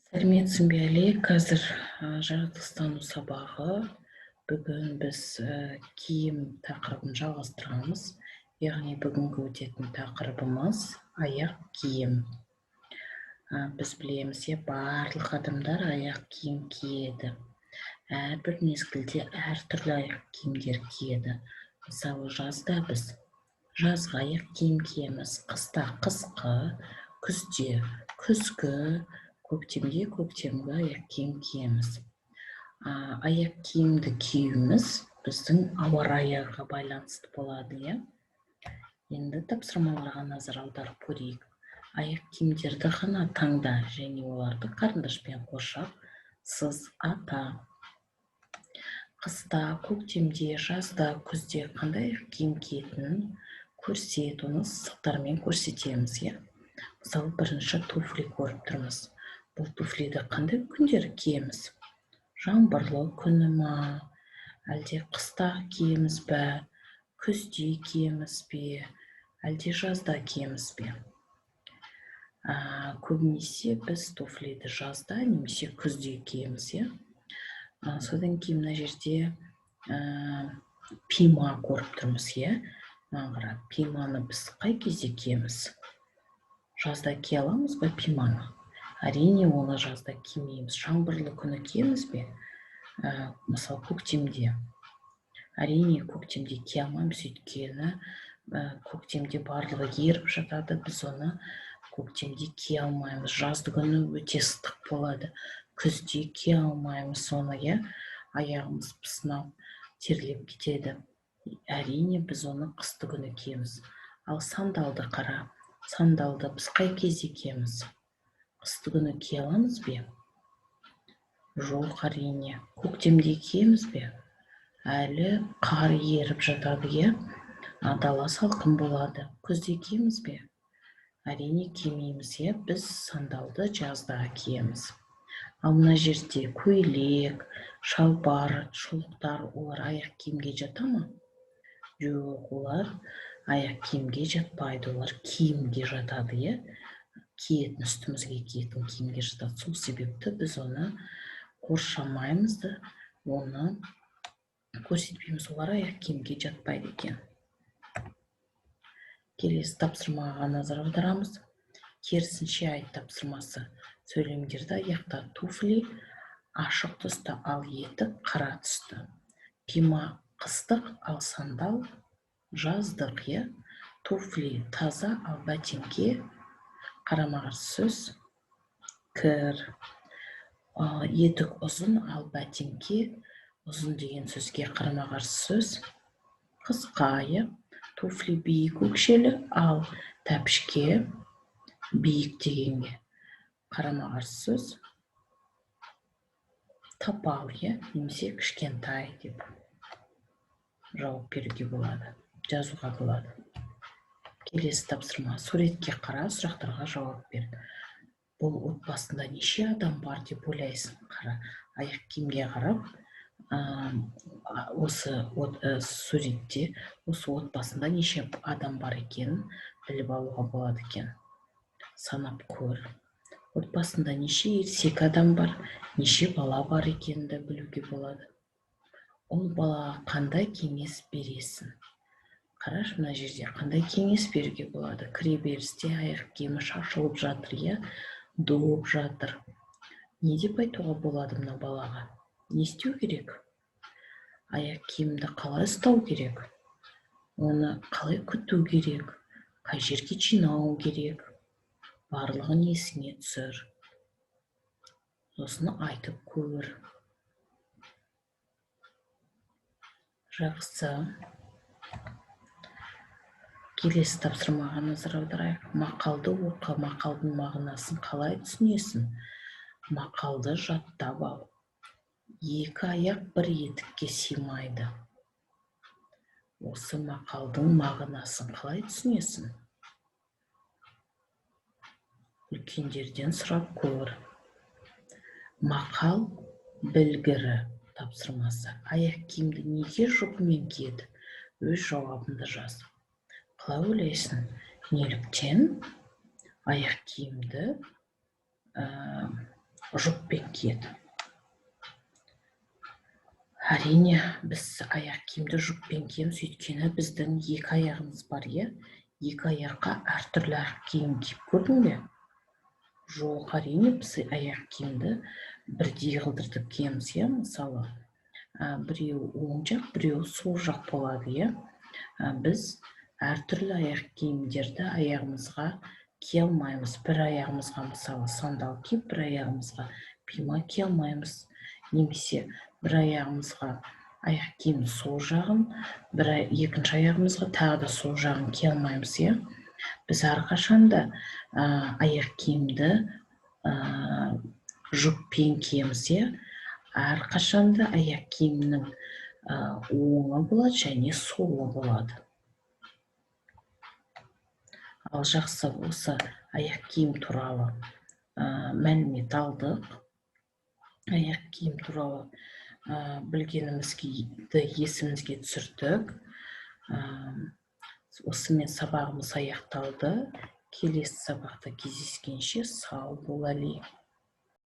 Сәлеметсің бе, Әлия! Қазір жаратылыстану сабағы. Бүгін біз киім тақырыбын жалғастырамыз. Яғни бүгінгі өтетін тақырыбымыз — аяқ киім. Біз білеміз, иә, барлық адамдар аяқ киім киеді. Әрбір мезгілде әртүрлі аяқ киімдер киеді. Мысалы, жазда біз жазғы аяқ киім киеміз, қыста қысқы, күзде күзгі, көктемде көктемгі аяқ киім киеміз. Аяқ киімді киюіміз біздің ауа райыға байланысты болады, иә. Енді тапсырмаларға назар аударып көрейік. Аяқ киімдерді ғана таңда және оларды қарындашпен қоршап сыз, ата. Қыста, көктемде, жазда, күзде қандай аяқ киім киетінін көрсет. Оны сызықтармен көрсетеміз, иә. Мысалы, бірінші туфли көріп тұрмыз. Бұл туфлиді қандай күндері киеміз? Жаңбырлы күні ма, әлде қыста киеміз бе, күзде киеміз бе, әлде жазда киеміз бе? Көбінесе біз туфлиді жазда немесе күзде киеміз, иә. Содан кейін мына жерде пима көріп тұрмыз, иә. Мына қара, пиманы біз қай кезде киеміз? Жазда кие аламыз ба пиманы? Әрине, оны жазда кимейміз. Жаңбырлы күні киеміз бе? Мысалы, көктемде? Әрине, көктемде кие алмаймыз, өйткені көктемде барлығы еріп жатады, біз оны көктемде кие алмаймыз. Жазды күні өте ыстық болады. Күзде кие алмаймыз оны, иә, аяғымыз пысынап, терлеп кетеді. Әрине, біз оны қысты күні киеміз. Ал сандалды қара. Сандалды біз қай кезде киеміз? Қысты күні кие аламыз бе? Жоқ, әрине. Көктемде киеміз бе? Әлі қар еріп жатады, иә, дала салқын болады. Күзде киеміз бе? Әрине, кимейміз, иә. Біз сандалды жазда киеміз. Ал мына жерде көйлек, шалбар, шұлықтар, олар аяқ киімге жата ма? Жоқ, олар аяқ киімге жатпайды, олар киімге жатады, иә, киетін, үстімізге киетін киімге жатады. Сол себепті біз оны қоршамаймыз да, оны көрсетпейміз. Олар аяқ киімге жатпайды екен. Келесі тапсырмаға назар аударамыз. Керісінше айт тапсырмасы. Сөйлемдерді аяқта. Туфли ашық түсті, ал етік қара түсті. Пима қыстық, ал сандал жаздық, иә. Туфли таза, ал бәтеңке, қарама қарсы сөз, кір. Етік ұзын, ал бәтеңке, ұзын деген сөзге қарама қарсы сөз қысқа, иә. Туфли биік өкшелі, ал тәпішке, биік дегенге қарама қарсы сөз тапал, иә, немесе кішкентай деп жауап беруге болады, жазуға болады. Келесі тапсырма. Суретке қара, сұрақтарға жауап бер. Бұл отбасында неше адам бар деп ойлайсың? Қара, аяқ киімге қарап, осы суретте осы отбасында неше адам бар екенін біліп алуға болады екен. Санап көр. Отбасында неше ересек адам бар, неше бала бар екенін де білуге болады. Ұл балаға қандай кеңес бересің? Қарашы, мына жерде қандай кеңес беруге болады? Кіреберісте аяқ киімі шашылып жатыр, иә, доп жатыр. Не деп айтуға болады мына балаға? Не істеу керек? Аяқ киімді қалай ұстау керек? Оны қалай күту керек? Қай жерге жинау керек? Барлығын есіңе түсір, сосын айтып көр. Жақсы. Келесі тапсырмаға назар аударайық. Мақалды оқы, мақалдың мағынасын қалай түсінесің? Мақалды жаттап ал. Екі аяқ бір етікке сыймайды. Осы мақалдың мағынасын қалай түсінесің? Үлкендерден сұрап көр. Мақал білгірі тапсырмасы. Аяқ киімді неге жұбымен киеді? Өз жауабыңды жаз. Қалай ойлайсың, неліктен аяқ киімді Жұппен киеді. Әрине, біз аяқ киімді жұппен киеміз, өйткені біздің екі аяғымыз бар, иә. Екі аяққа әртүрлі аяқ киім киіп көрдің бе? Жоқ, әрине, біз аяқ киімді бірдей қылдыртып киеміз, иә. Мысалы, біреуі оң жақ, біреуі сол жақ болады, иә. Біз әртүрлі аяқ киімдерді аяғымызға кие алмаймыз. Бір аяғымызға, мысалы, сандал киіп, бір аяғымызға пима кие алмаймыз немесе бір аяғымызға аяқ киім сол жағын, бір екінші аяғымызға тағы да сол жағын кие алмаймыз, иә. Біз әрқашанда аяқ киімді жұппен киеміз, иә. Әрқашанда аяқ киімнің оңы болады және солы болады. Ал жақсы, осы аяқ киім туралы мәлімет алдық. Аяқ киім туралы білгенімізді есімізге түсірдік. Осымен сабағымыз аяқталды. Келесі сабақта кездескенше сау бол, Әли.